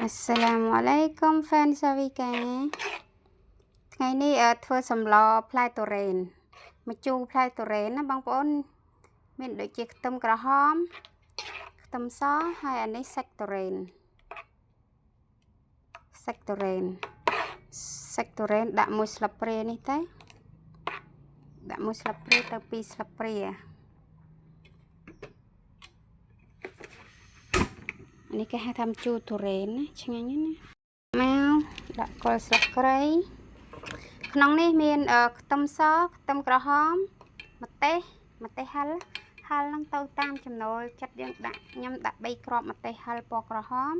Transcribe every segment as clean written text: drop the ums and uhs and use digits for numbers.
អស្សាឡាមអាឡៃគុំហ្វេនសាវីកាថ្ងៃនេះធ្វើសម្លផ្លែទុរេនម្ជូរផ្លែទុរេនណាបងប្អូនមានដូចជាខ្ទឹមក្រហមខ្ទឹមសហើយអានេះសាច់ទុរេនសាច់ទុរេនសាច់ទុរេនដាក់មួយស្លាបព្រានេះទៅដាក់មួយស្លាបព្រាទៅពីរស្លាបព្រានេះគេហៅថាម្ជូរទុរេនណាឆ្ងាញ់ណាស់មកដាក់គល់ស្លឹកគ្រៃក្នុងនេះមានខ្ទឹមសខ្ទឹមក្រហមម្ទេសម្ទេសហិលហិលហ្នឹងទៅតាមចំណូលចិត្តយើងដាក់ខ្ញុំដាក់3គ្រាប់ម្ទេសហិលពណ៌ក្រហម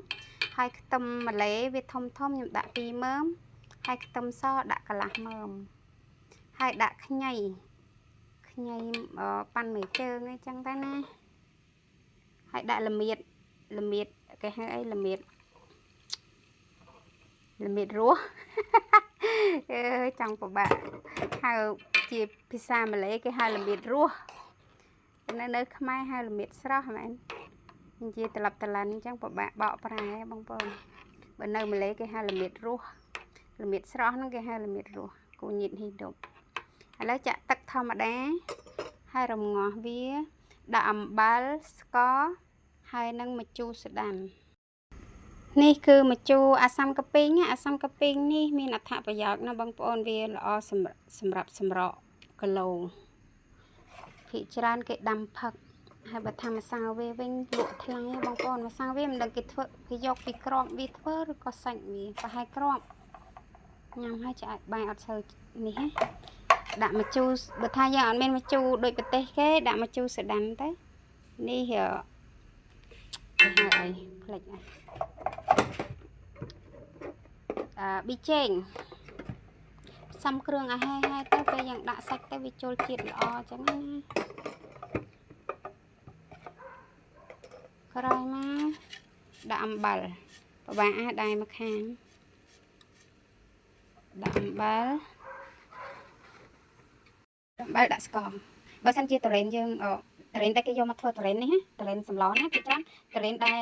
ហើយខ្ទឹមម៉ាឡេវាធំធំខ្ញុំដាក់2មើមហើយខ្ទឹមសដាក់កន្លះមើមហើយដាក់ខ្ញីខ្ញីប៉ាន់មួយជើងអីចឹងទៅណាហើយដាក់ល្មៀតល្មៀតគេហៅអីល្មៀតល្មៀតរស់អើចង់ពិបាកហៅជាភាសាម៉ាឡេគេហៅល្មៀតរស់នៅនៅខ្មែរហៅល្មៀតស្រស់មែននិយាយត្រឡប់ត្រឡាន់អញ្ចឹងពិបាកបកប្រែបងប្អូនបើនៅម៉ាឡេគេហៅល្មៀតរស់ល្មៀតស្រស់ហ្នឹងគេហៅល្មៀតរស់គូញីតហ៊ីដប់ឥឡូវចាក់ទឹកធម្មតាហើយរំងាស់វាដាក់អំបិលស្ករហើយនឹងម្ជូរស្ដាំនេះគឺម្ជូរអាសាំកាពីងអាសាំកាពីងនេះមានអត្ថប្រយោជន៍ណាបងប្អូនវាល្អសម្រាប់សម្រក់គីឡូភាគច្រើនគេដាំផឹកហើយបើថាម្សៅវាវិញលក់ថ្លៃបងប្អូនម្សៅវាមិនដឹងគេធ្វើគេយកពីក្របវាធ្វើឬក៏សាច់វាប្រហែលក្របញ៉ាំហើយឆ្អែតបាយអត់សូវនេះណាដាក់ម្ជូរបើថាយើងអត់មានម្ជូរដូចប្រទេសគេដាក់ម្ជូរសដានទៅនេះគេហៅអីផ្លេចអីអឺប៊ីចេងផ្សំគ្រឿងឲ្យហែហែទៅពេលយើងដាក់សាច់ទៅវាចូលជាតិល្អអញ្ចឹងណាក្រោយមកដាក់អំបិលពិបាកអាដៃមកខាងដាក់អំបិលអំបិលដាក់ស្ករបើសិនជាទុរេនយើងទុរេនតែគេយកមកធ្វើទុរេននេះណាទុរេនសម្លណាគេច្រើនទុរេនដែល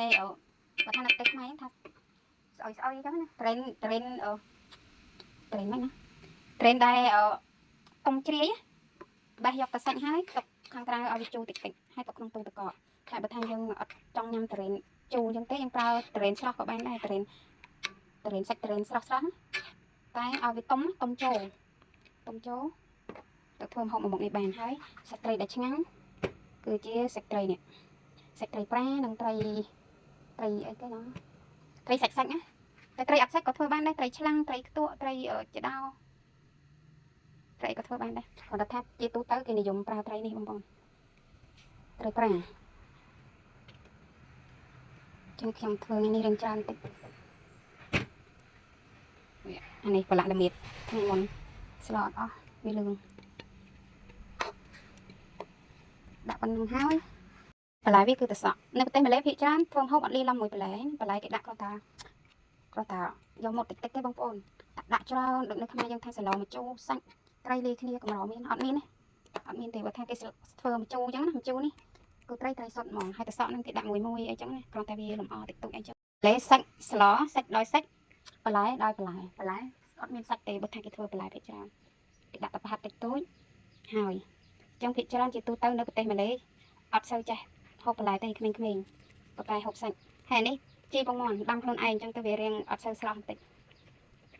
បើថានៅប្រទេសខ្មែរថាស្អុយស្អុយអញ្ចឹងណាទុរេនទុរេនទុរេនមិនណាទុរេនដែលតុងជ្រាយបេះយកទៅសាច់ហើយទុកខាងក្រៅឲ្យវាជូរតិចតិចហើយទុកក្នុងទូទឹកកកតែបើថាយើងអត់ចង់ញ៉ាំទុរេនជូរអញ្ចឹងទេយើងប្រើទុរេនស្រស់ក៏បានដែរទុរេនទុរេនសាច់ទុរេនស្រស់ស្រស់តែឲ្យវាទុំទុំចូលទុំចូលទៅធ្វើម្ហូបមួយមុខនេះបានហើយសាច់ត្រីដែលឆ្ងាញ់គឺជាសាច់ត្រីនេះសាច់ត្រីប្រានិងត្រីត្រីអីគេណាត្រីសាច់សាច់ណាតែត្រីអត់សាច់ក៏ធ្វើបានដែរត្រីឆ្លាំងត្រីខ្ទក់ត្រីចដោត្រីក៏ធ្វើបានដែរគាត់ថាជាទូទៅគេនិយមប្រើត្រីនេះបងប្អូនត្រីប្រាចឹងខ្ញុំធ្វើថ្ងៃនេះរៀងច្រើនតិចអានេះប្រឡាក់ល្មៀតថ្ងៃមុនស្លអត់អស់វាលឿងដាក់ប៉ុណ្្នឹងហើយបន្លែវាគឺតសក់នៅប្រទេសម៉ាឡេភាគច្រើនធ្វើម្ហូបអត់លាយឡំមួយបន្លែបន្លែគេដាក់គ្រាន់តែគ្រាន់តែយកមកតិចតិចទេបងប្អូនដាក់ច្រើនដូចនៅខ្មែរយើងថាសឡម្ជូរសាច់ត្រីលាយគ្នាកម្រមានអត់មានទេអត់មានទេបើថាគេធ្វើម្ជូរអញ្ចឹងណាម្ជូរនេះគឺត្រីត្រីសុទ្ធហ្មងហើយតសក់នឹងគេដាក់មួយមួយអីចឹងណាគ្រាន់តែវាលម្អតិចតួចអីចឹងបន្លែសាច់ស្លសាច់ដោយសាច់បន្លែដោយបន្លែបន្លែអត់មានសាច់ទេបើថាគេធ្វើបន្លែភាគច្រើនគេដាក់តែប្រហាត់តិចតួចហើយចឹងភាគច្រើនជាទូទៅនៅប្រទេសម៉ាឡេអត់សូវចេះហូបបន្លែទេក្មេងៗប៉ុន្តែហូបសាច់ហើយនេះជីពងមាន់ដាំខ្លួនឯងចឹងទៅវារៀងអត់សូវស្រស់បន្តិច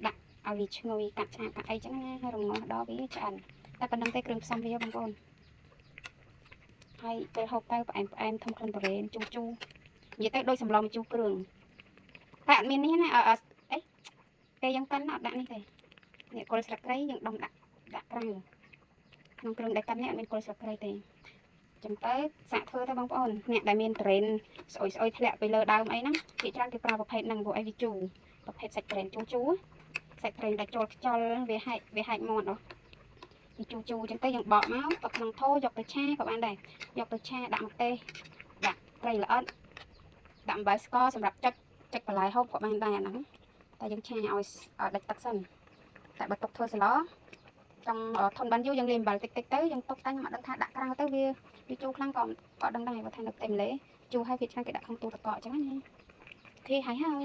ដាក់ឲ្យវាឈ្ងុយកាត់ឆាកាត់អីចឹងណាហើយរងាស់ដល់វាឆ្អិនតែប៉ុណ្្នឹងទេគ្រឿងផ្សំវាបងប្អូនហើយពេលហូបទៅផ្អែមផ្អែមធំក្លិនទុរេនជូរជូរនិយាយទៅដូចសម្លម្ជូរគ្រឿងតែអត់មាននេះណាអអីពេលយើងកិនអត់ដាក់នេះទេនេះគល់ស្លឹកគ្រៃយើងដុំដាក់ដាក់ក្រៅក្នុងគ្រឿងដែលកិននេះអត់មានគល់ស្លឹកគ្រៃទេចឹងទៅសាកធ្វើទៅបងប្អូនអ្នកដែលមានទុរេនស្អុយស្អុយធ្លាក់ពីលើដើមអីហ្នឹងភាគច្រើនគេប្រើប្រភេទហ្នឹងព្រោះអីវាជូរប្រភេទសាច់ទុរេនជូរជូរសាច់ទុរេនដែលចូលខ្យល់វាហែកវាហែកមាត់អស់វាជូរជូរចឹងទៅយើងបកមកទុកក្នុងថូយកទៅឆាក៏បានដែរយកទៅឆាដាក់ម្ទេសដាក់ត្រីល្អិតដាក់អំបិលស្ករសម្រាប់ចុចចុចបន្លែហូបក៏បានដែរអាហ្នឹងតែយើងឆាឲ្យដាច់ទឹកសិនតែបើទុកធ្វើសឡចង់ធន់បានយូរយើងលាយអំបិលតិចតិចទៅយើងទុកតែខ្ញុំអត់ដឹងថាដាក់ក្រៅទៅវាវាជូរខ្លាំងក៏ក៏ដឹងដែរបើថានៅផ្ទៃម៉ាឡេជូរហើយគេច្រើនគេដាក់ក្នុងទូទឹកកកអញ្ចឹងណាគេហើយហើយ